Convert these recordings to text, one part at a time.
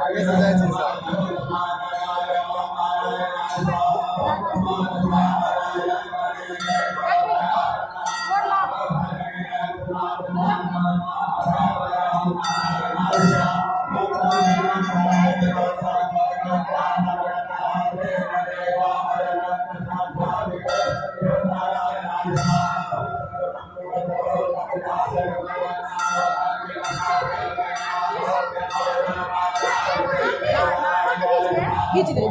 आगे से जाइ छी सब। खींच दे।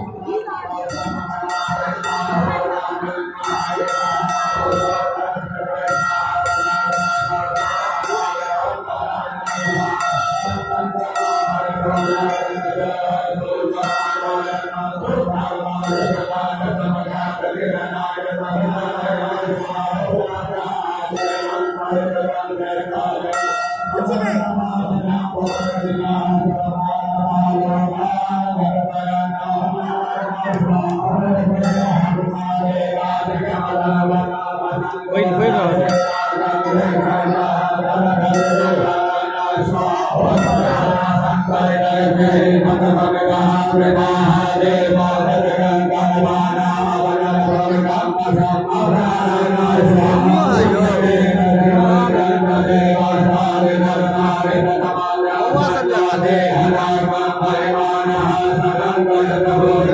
बढ़ि बढ़ि रहल है। बौआ सब जा रहल है।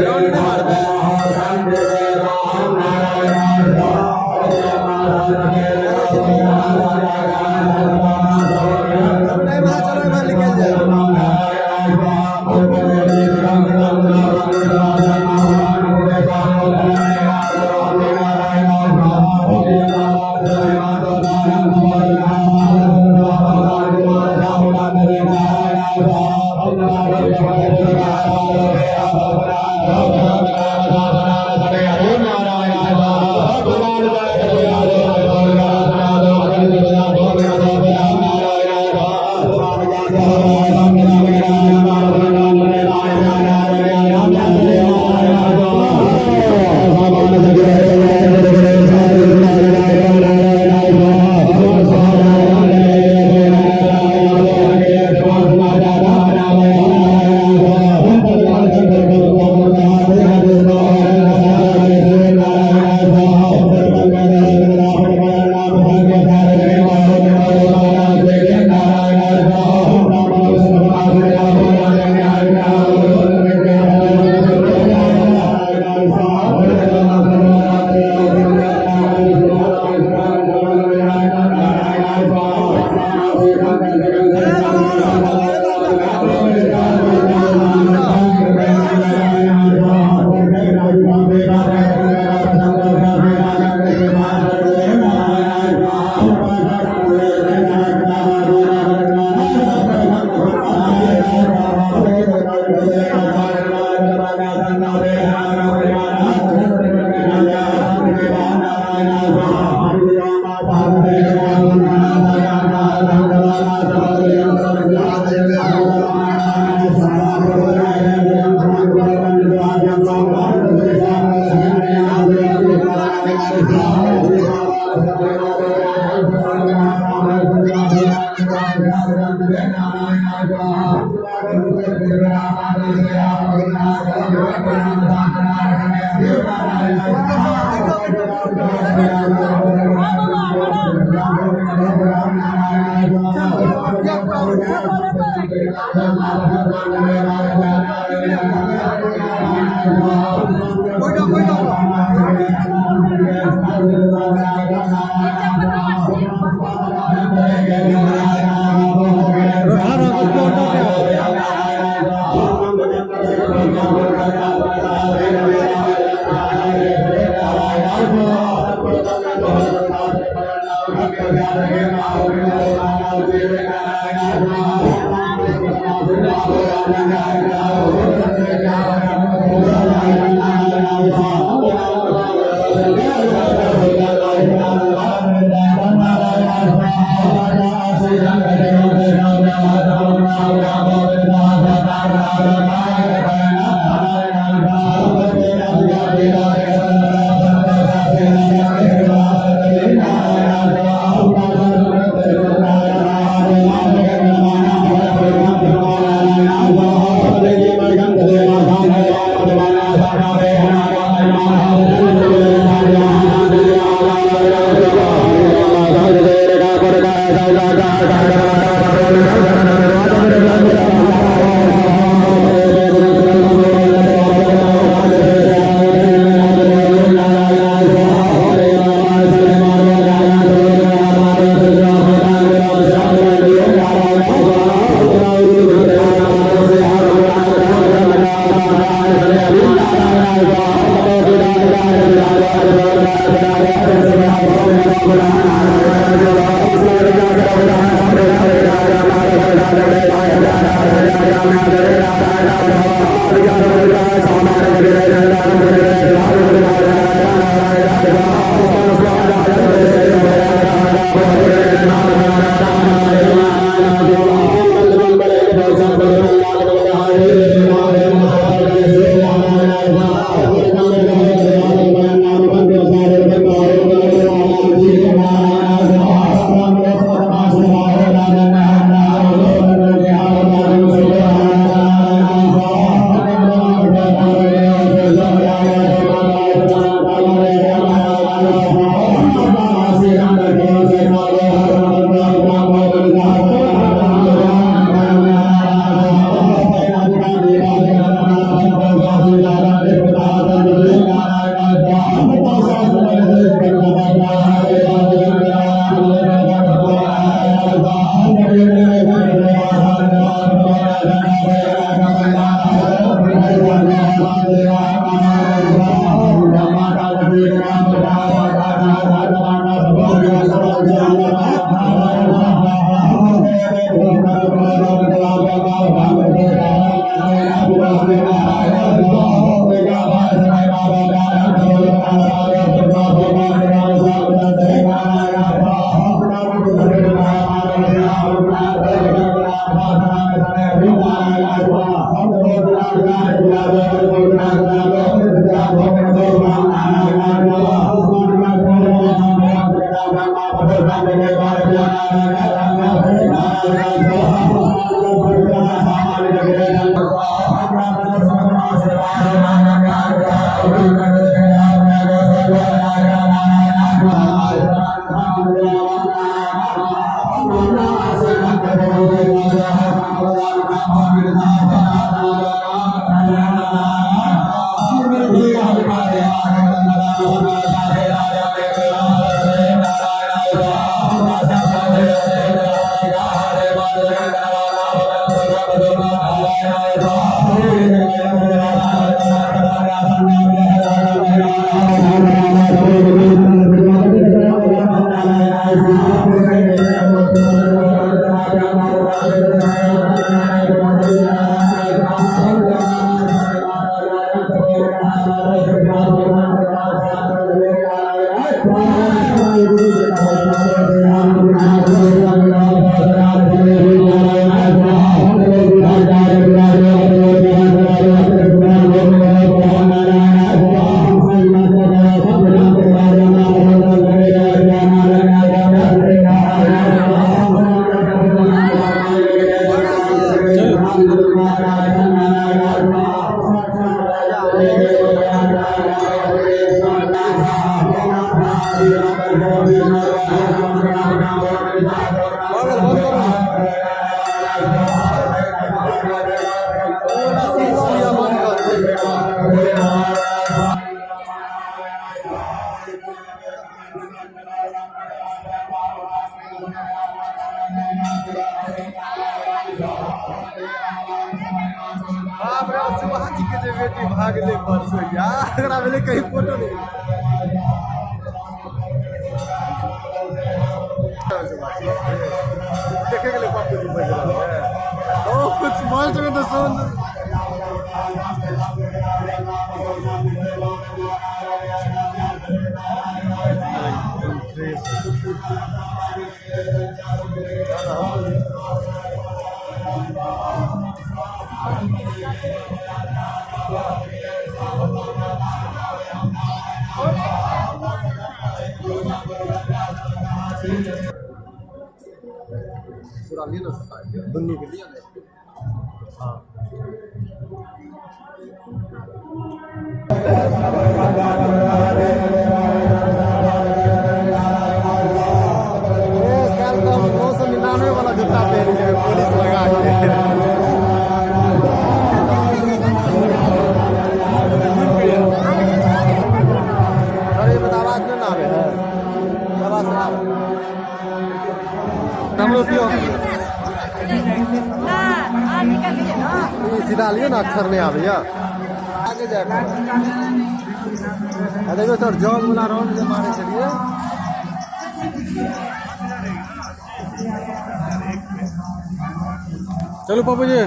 राउंड नहि मारबै। नहि एम्हर चलो, एम्हर निकलि जायब। ठाढ़ हो कऽ ऑर्डर दे। भऽ गेल, बंद करू ने। ओ वाला सीन लऽ लिअ, बंद करू। बाप रे, सुभाष जी के जे बेटी भागले परसों यार, एकरा भेलै कहीं फोटो नहीं। देखे गेलै पप्पू जी बज रहल है। ओ कुछ मस्त में तो सुन। पूरा लिअ ने, दुन्नू के लिअ ने। ए, काल्हि तऽ हम 999 वाला जूता पहिर जेबै पुलिस लगा के। अरे, एहिमे तऽ आवाज नहि ने आबै है। आवाज नहि आबै। हमरो दियौ। ई सीधा लियौ ने, अक्षर नहि आबैया। आगे जाय पड़त। आ देखियौ सर, जग वाला राउंड जे मारै छलियै। चलू पप्पू जी।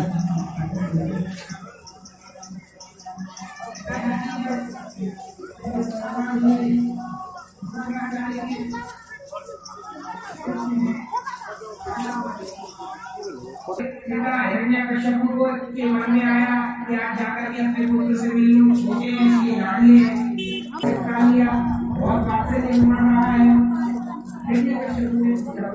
पिता हिरण्यकश्यप के मन में आया कि आज जाकर के अपने पुत्र से मिल लूं, छोटे हैं इसलिए लाडले हैं। चिपका लिया, बहुत बात से नहीं मान रहा है। हिरण्यकश्यप ने जब